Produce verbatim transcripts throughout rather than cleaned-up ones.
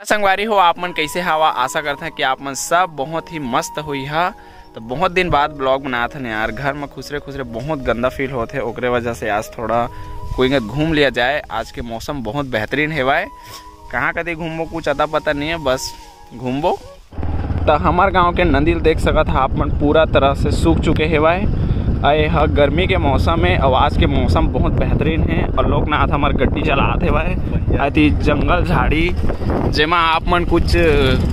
संगवारी हो, आप मन कैसे हवा? आशा करते हैं कि आप मन सब बहुत ही मस्त हुई हा। तो बहुत दिन बाद ब्लॉग बनात हन यार, घर में खुसरे खुसरे बहुत गंदा फील होत है, ओकरे वजह से आज थोड़ा कोई घूम लिया जाए। आज के मौसम बहुत बेहतरीन हेवाए। कहाँ कदी घूमबो कुछ अता पता नहीं है, बस घूमबो। तो हमार गांव के नदी ल देख सकत हा आप मन, पूरा तरह से सूख चुके हेवाए। अउ ये ह गर्मी के मौसम है और आज के मौसम बहुत बेहतरीन है और लोकनाथ हमार गड्डी चलात हेवाए। अति जंगल झाड़ी, जेमा आप मन कुछ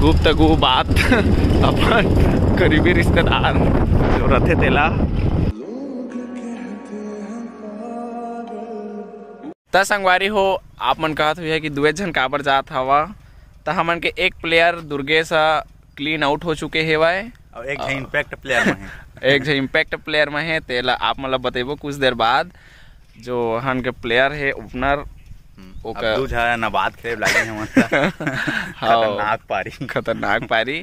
गुप्तगु बात अपन करीबी रिश्तेदार जो रहते तेला। त संगवारी हो, आप मन कहत हुई है कि दुए झन काबर जात हवा, त हमन के एक प्लेयर दुर्गेश ह क्लीन आउट हो चुके हेवय। और एक झन इम्पैक्ट प्लेयर में है। एक झन इम्पैक्ट प्लेयर में है, तेला आप मन ला बतेबो कुछ देर बाद। जो हन के प्लेयर है ओपनर, हम्म, ओकर अब दू झन नाबाद खेले लागे हैं मतलब। हाँ। खतरनाक पारी। खतरनाक पारी।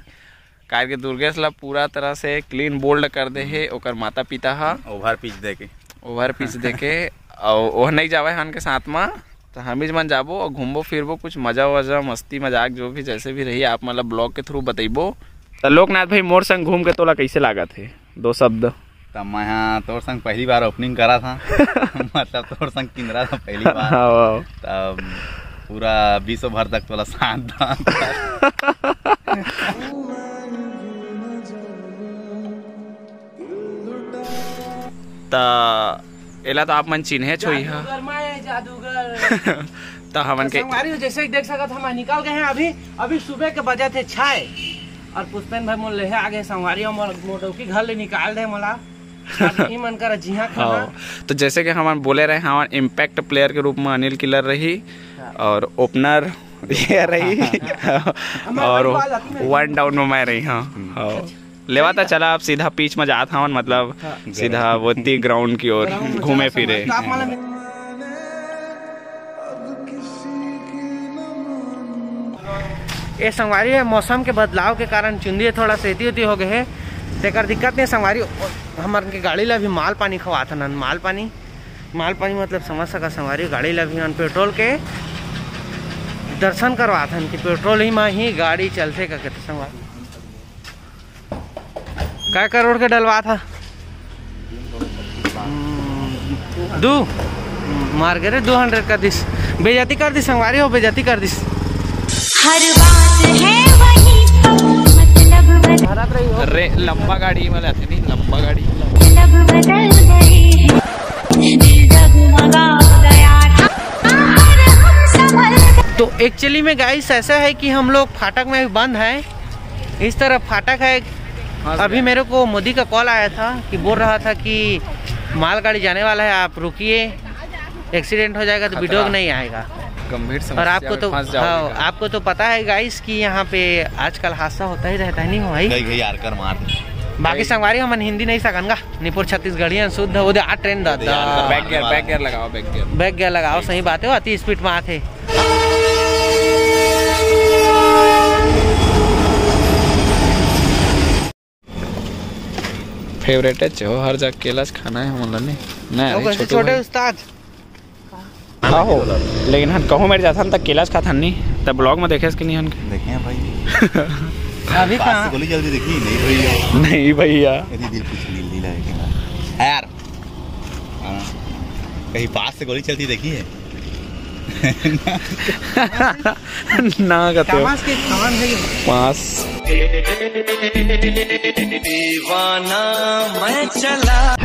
काहे के दुर्गेश ला पूरा तरह से क्लीन बोल्ड कर दे हे ओकर माता पिता हा। ओवर पिच देके। ओवर पिच देके, और ओह नहीं जावे हन के साथ मा, तो हम ही मन जाबो और घूमबो फिरबो, कुछ मजा वजा, मस्ती मजाक जो भी जैसे भी रही, आप मतलब ब्लॉग के थ्रू बतैबो। तो लोकनाथ भाई, मोर संग घूम के तोला कैसे लागत हे? दो शब्द। तब मैं हाँ तोर संग पहली बार ओपनिंग करा था। मतलब तोर संग किंदरा था पहली बार। हाँ, वाह। तब पूरा बीसों भर तक तोला साथ था। त एला तो आप मन चिन्हे छोई हा। जादूगर, मैं जादूगर। त हमन तो के संगवारी हो, जैसे कि देख सकत हम निकल गए हैं अभी। अभी सुबह के बजे थे छः और पुष्पेन भाई मोर लेहे आगे संगवारी, हम मोटौकी घर ले निकाल दे मोला। अब ई मन करा जिहाँ खाना। हाँ, तो जैसे कि हमन बोले रहे, हमन इम्पैक्ट प्लेयर के रूप में अनिल किलर रही। हाँ। और ओपनर ये रही। हमारे और भाई को आ जाती है। वन डाउन में मैं रही। हाँ, हाँ। लेवा त चला, अब सीधा पिच में जात हवन, मतलब हाँ। सीधा वोती ग्राउंड की ओर ग्राउंड में घूमे चला फिरे। संगवारी। तो आप मालूम है, ए संगवारी है, मौसम के बदलाव के कारण चुंदी थोड़ा सा एती ओती हो गए है, तेकर दिक्कत नहीं संगवारी। हमर के गाड़ी ला भी माल पानी खवात हन, माल पानी, माल पानी मतलब समझ सका संगवारी, गाड़ी ला भी हन पेट्रोल के दर्शन करवात हन कि पेट्रोल ही मा ही गाड़ी चलथे का कहते संगवारी। काय करोड़ के डलवा था? हम्म, दू। मार गे रे, दो हंड्रेड कर दिस। बेइज्जती कर दिस, संगवारी हो, बेइज्जती कर दिस। हर बात है वही तो मतलब बता। अरे, लंबा गाड़ी वाला थे नहीं, लंबा गाड़ी। मतलब बदल गई है, दिल डगमगा गया था, पर हम संभल गए। तो एक्चुअली में गाइस ऐसा है कि हम लोग फाटक में भी बंद हैं। इस तरफ फाटक है। हाँ, अभी मेरे को मोदी का कॉल आया था कि बोल रहा था कि मालगाड़ी जाने वाला है, आप रुकिए, एक्सीडेंट हो जाएगा तो खतरा। वीडियो नहीं आएगा। गंभीर समस्या और आपको में तो, फंस जाओगे हाँ, कल। आपको तो पता है गाइस कि यहाँ पे आजकल हादसा होता ही रहता है, नहीं हो भाई? गई, गई यार, कर मार। बाकी गई। संगवारी हमन हिंदी नहीं सकन गा, निपुर छत्तीसगढ़ियन शुद्ध, वो दे आ ट्रेन दा, अरे यार, दा। कर बैक गियर, मार। बैक गियर लगाओ, बैक गियर। बैक गियर लगाओ, सही बात है, अति स्पीड में आथे। फेवरेट है हो, हर जगह केलाच खाना है हमन ला, नहीं? नहीं, अरे, अरे, छोटू छोटे भाई। उस्ताद। हाँ हो, लेकिन हम कहूँ मेरे जाथन त केलाच खाथन नहीं, त ब्लॉग में देखेस कि नहीं हन के? देखे हैं भाई। अभी पास से कहाँ? गोली चलती देखी? नहीं भैया। नहीं भैया। यदि दिल कुछ नील नीला है क्या? यार, हाँ। कहीं पास से गोली चलती देखी है? ना कहते हो। कामास के कान है ये। पास। दीवाना मैं चला।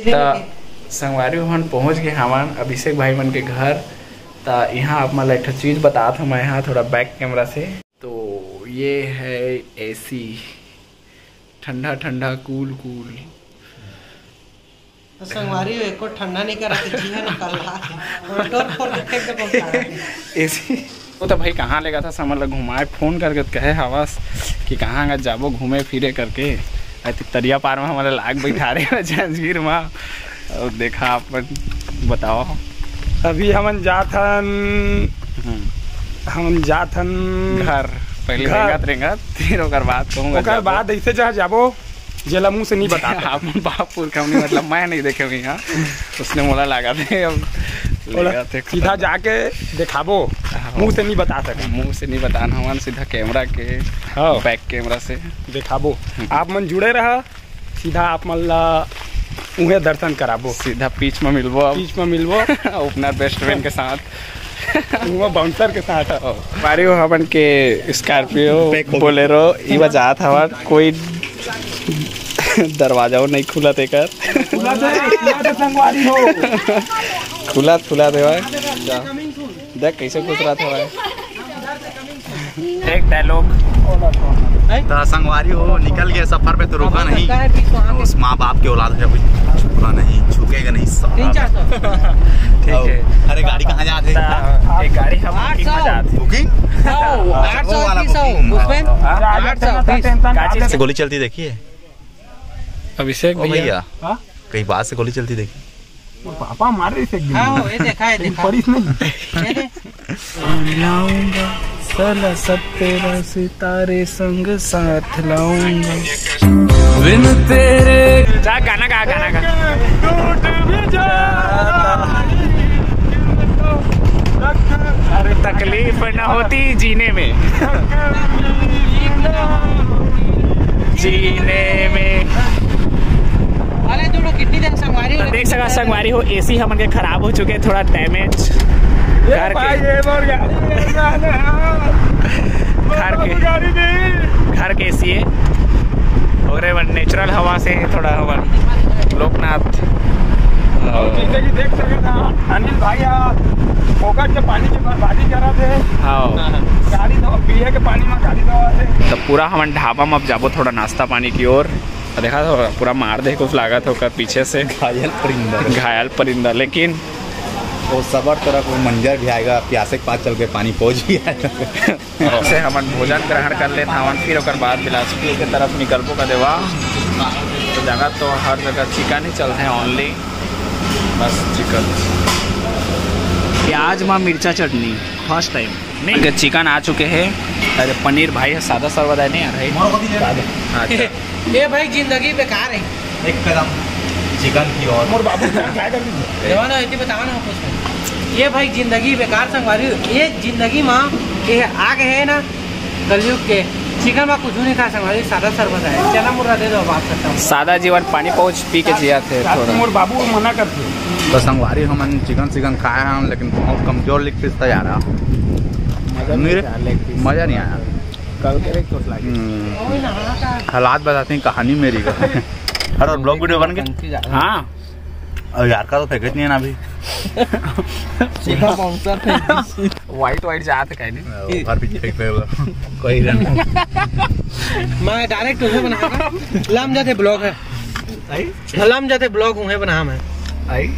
त संगवारी हमन पहुंच गए हमन अभिषेक भाई मन के घर। त यहाँ आप मन ला एक ठो चीज बतात हूँ मैं यहाँ थोड़ा बैक कैमरा से। तो ये है एसी, ठंडा ठंडा, कूल कूल। तो संगवारी हो, एको ठंडा नहीं करा के जी है ना, कल रात रोटोर फोड़ के फेंक दे पहुंचा दे। एसी। वो तो भाई कहाँ लेगा था समझ ला घुमाए, फोन करके तो कहे हवस कि कहाँ गा जाबो घूमे फिरे करके। आई तो तरिया पार में हमारे लाग बैठा रहे हो जंजीर में। और देखा आप मन बताओ। अभी हमन जाथन, हम्म। हमन जाथन घर, पहले घर। रेंगत रेंगत, फिर ओकर बाद कहूँगा ओकर जाबो। बाद ऐसे जहाँ जाबो, जेला मुंह से नहीं बताते। आप बाप पुरखा नहीं, मतलब मैं नहीं देखे हुई हाँ, उसने मोला लगा दे। अब बोला, लेगा थे सीधा खतरनाक। जाके देखाबो, हाँ। मुंह से नहीं बता सके। मुंह से नहीं बताना, हमन सीधा कैमरा के, हाँ। बैक कैमरा से देखाबो। हम्म। आप मन जुड़े रहा, सीधा आप मन ला उहे दर्शन कराबो। सीधा पिच में मिलबो अब। पिच में मिलबो। अपना बेस्ट फ्रेंड के साथ। वो बाउंसर के साथ। बारी हो हमन के स्कॉर्पियो, बैक हो गया। बोलेरो, ई बजात हवन, कोई दरवाजा नहीं खुलत एकर। खुला दे, खुला दे संगवारी हो। खुला, खुला दे भाई। देख कैसे खुसरत हवय। एक डायलॉग। तो संगवारी हो, निकल गए सफर पे तो रुका नहीं। उस माँ बाप के औलाद है, अभी छुपना नहीं, छुकेगा नहीं साला। ठीक है। अरे गाड़ी कहाँ जाते? एक गाड़ी हम बुकिंग में जाते। बुकिंग? आठ सौ, बुकिंग। उसमें आठ सौ। से गोली चलती देखिए। अभिषेक ओ भैया। भैया, हाँ? कहीं बात से गोली चलती देखी? वो पापा मार रहे थे एक दिन। हाँ, ये देखा है, लेकिन देखा। पड़ी नहीं। ये दे। लाऊंगा साला सत्तेरा सितारे संग साथ लाऊंगा। बिन तेरे जा, गाना गा, गाना गा। टूट भी जा। अरे तकलीफ ना होती जीने में। जीने में। अरे जो लोग कितनी देर संगवारी हो, तो देख सका संगवारी हो, एसी हमन के खराब हो चुके, थोड़ा डैमेज। घर के, ये मर गया। घर के, गाड़ी नहीं। घर के एसी है, ओकरे बाद नेचुरल हवा से थोड़ा हमर लोकनाथ। और जैसे कि देख सके ना, अनिल भाई, फोकट के पानी की बर्बादी करा थे। हाँ। गाड़ी दो, पिए के पानी में गाड़ी दो थे। तो पूरा हमन ढाबा में अब जाबो थोड़ा नाश्ता पानी की ओर। देखा तो पूरा मार दे कुछ लागत होकर पीछे से। घायल परिंदा। घायल परिंदा, लेकिन वो सबर तरफ वो मंजर भी आएगा, प्यासे के पास चल के पानी पहुंच भी आएगा। से हमन भोजन ग्रहण कर लेत हवन, फिर ओकर बाद बिलासपुर के तरफ निकलबो का देवा। तो जगह तो हर जगह चिकन ही चलते हैं, ओनली बस चिकन। प्याज मा मिर्चा चटनी फर्स्ट टाइम। नहीं, चिकन आ चुके हैं। अरे पनीर भाई है, सादा सर्वदा नहीं आ रहा है। अच्छा। ये भाई जिंदगी बेकार है। एक कदम चिकन की ओर। मोर बाबू जान ट्राई कर दीजिए। जवान हो, इतनी बताओ ना कुछ। ये भाई जिंदगी बेकार संगवारी, ये जिंदगी माँ ये आगे है ना कलयुग के। चिकन में कुछ नहीं खा संगवारी, सादा सर्वदा है। चना मुर्रा दे दो, बात खत्म। सादा जीवन पानी पहुँच पी के जिया थे रात थोड़ा। मोर बाबू मना करते। तो संगवारी हमन चिकन चिकन खाए हैं, लेकिन बहुत कमजोर लेग पीस था यार। मजा नहीं मेरे आया लेग पीस। मजा नहीं आया। कल के एक चोट लगी। हम्म। हालात बताते हैं कहानी मेरी का। अरे और ब्लॉग वीडियो बन गए? हाँ। और यार का तो फेंकत नहीं है ना अभी। सीधा बाउंसर फेंक दी। वाइट वाइट जात है कहने। ओ, हर पीछे फेंक रहे हो। कोई रन। मैं डायरेक्ट उसे बनाऊंगा। लम जाते ब्लॉग है। आई? लम जाते ब्लॉग हुए बना मैं। आई?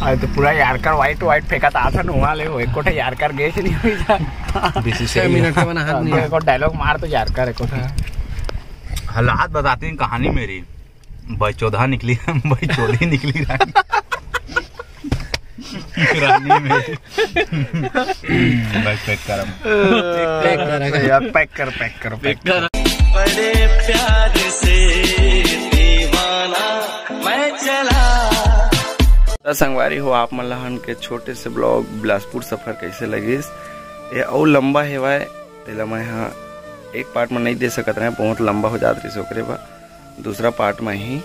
आज तो पूरा यार का वाइट वाइट फेंका था, था नुआ ले हो, एक कोठे यार का गेस नहीं हुई था। बीसीसीआई छह मिनट का बना हाथ नहीं है। को डायलॉग मार तो यार का रे कोठा। हालात बताते हैं कहानी मेरी। बचोधा निकली, बचोधी निकली रानी। रानी में। भाई पैक करम। पैक कर, यार, पैक कर, पैक कर, पैक कर। बड़े प्यार से दीवाना मैं चला। त संगवारी हो, आप मन ला हमन के छोटे से ब्लॉग बिलासपुर सफर कैसे लगिस? ये अउ लंबा हेवय, तेला मैं हा एक पार्ट में नहीं दे सकत रहे, बहुत लंबा हो जात रहिस ओकरे बर। दूसरा पार्ट में ही।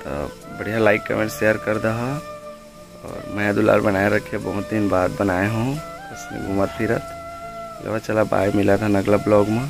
तो बढ़िया लाइक, कमेंट, शेयर कर दहा। और मया दुलार बनाए रखे, बहुत दिन बाद बनाए हूँ, बस घूमत फिरत। चला, चला, बाय, मिला था अगला ब्लॉग में।